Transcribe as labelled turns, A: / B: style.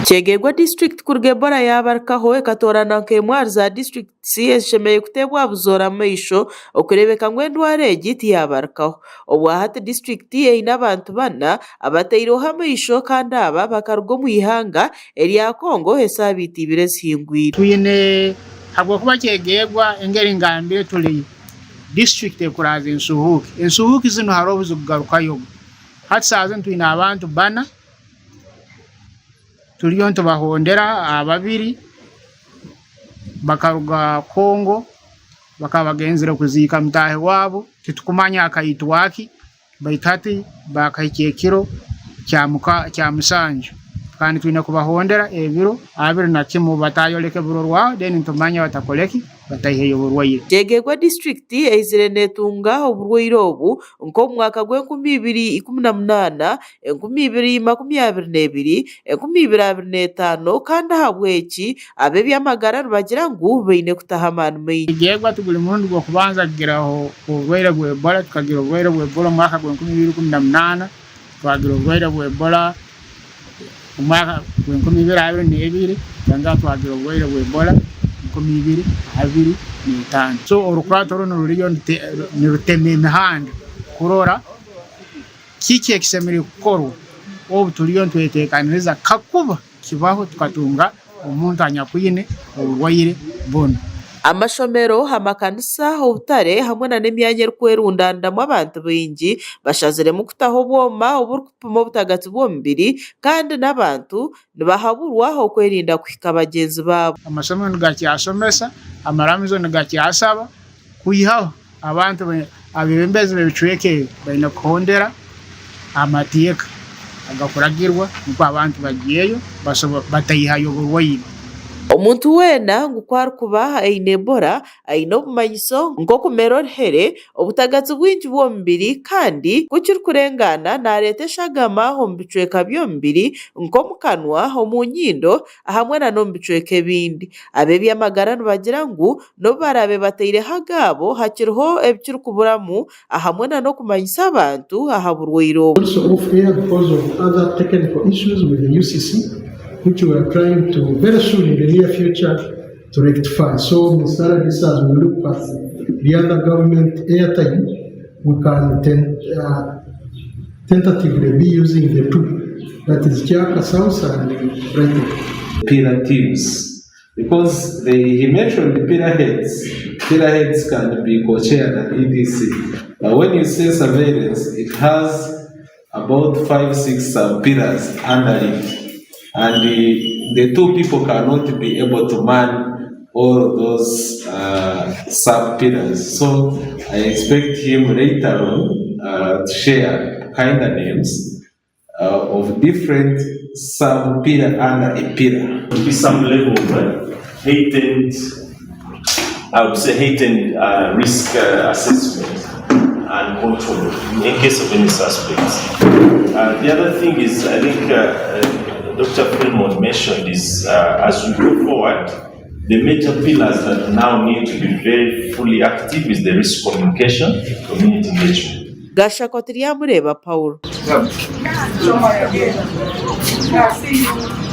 A: Kyegegwa disiturikiti kuruga Ebola yaabarukaho ekatoorana nk'emwe ahari za disiturikiti ezishemereire kuteebwa aha buzoora maisho okureebeka ngu endwara egi tiyaabarukaho. Obwahati disiturikiti eine abantu bana abataireho amaisho kandi aba bakaruga omu ihanga erya Congo esaabiiti ibiri ezihingwire.
B: Twine habwokuba Kyegegwa engeri ngambire turi disiturikiti ekuraaza ensuhuuki. Ensuhuuki zinu hariho obu zikugarukayo. Hati saaha zinu twine abantu bana turiyo nitubahondera ababiri bakaruga Congo bakaba bagenzire kuziika mutaahi waabo titukumanya akaitwa ki baitu hati bakahikya ekiro kya musanju kandi twine kubahondera ebiro 21 batayoleka eburorwaho then nitumanya batakore ki bataiheyo oburwaire.
A: Kyegegwa disiturikiti eizire netunga oburwaire obu nk'omu mwaka gw'enkumiibiri ikumi na munaana, 2022, 2025 kandi ahabw'eki ab'eby'amagara nibagira ngu baine kutaho amaani maingi.
B: Kyegegwa tiguri murundi gw'okubanza kugiraho oburwaire bwa Ebola, tukagira oburwaire bwa Ebola omu mwaka gw'enkumiibiri ikumi na munaana, twagira oburwaire bwa Ebola omu mwaka gw'enkumiibiri abiri n'ebiri, twongera twagira oburwaire bwa Ebola 2025. So orukurato runu ruriyo nirutema emihanda kurora kiki ekisemeriire kukorwa obu turiyo nitwetekaniriza kakuba kibaho tukatunga omuntu anyakwine oburwaire bunu.
A: Amashomero, amakanisa, obutare hamwe nana emyanya erikwerundaniramu abantu baingi bashaziremu kutaho obwoma oburikupima obutagatsi bw'omubiri kandi n'abantu nibahaburwa okwerinda kuhika bagyenzi baabo.
B: Amasomero nigakyasomesa, amaramizo nigakyasaba, kwihaho abantu abeebembezi b'ebicweka ebi baine kuhondera amateeka agakuragirwa nukwo abantu bagyeyo bataihayo oburwaire.
A: Omuntu weena ngu ku arikuba aine Ebola aine obumanyiso nk'okumera oruhere, obutagatsi bwingi bw'omubiri kandi ku kirikurengaana naareeta eshagama omu bicweka by'omubiri nk'omu kanwa, omu nyindo hamwe nana omu bicweka ebindi. Ab'eby'amagara nibagira ngu n'obu baraabe bataireho agaabo hakiriho ebikirikuburamu ahamwe nana okumanyisa abantu aha burwaire obu.
C: Also off air because of other technical issues with the UCC which we are trying to very soon in the near future to rectify. So Mr RDC as we look at the other government airtime we can ten, tentatively be using the two that is Kyaka South and Brighton.
D: Pillar teams because they, he mentioned pillar heads. Pillar heads can be co-chaired and etc. But when you say surveillance, it has about five, six sub pillars under it. And the two people cannot be able to man all those sub pillars. So I expect him later on to share kind of names of different sub pillar under a pillar.
E: To be some level of heightened, I would say heightened risk assessment and control in case of any suspects. The other thing is, I think Dr. Fremont mentioned is as we go forward, the major pillars that now need to be very fully active is the risk communication, community engagement.
A: Gashakwa Turyamureeba Paul.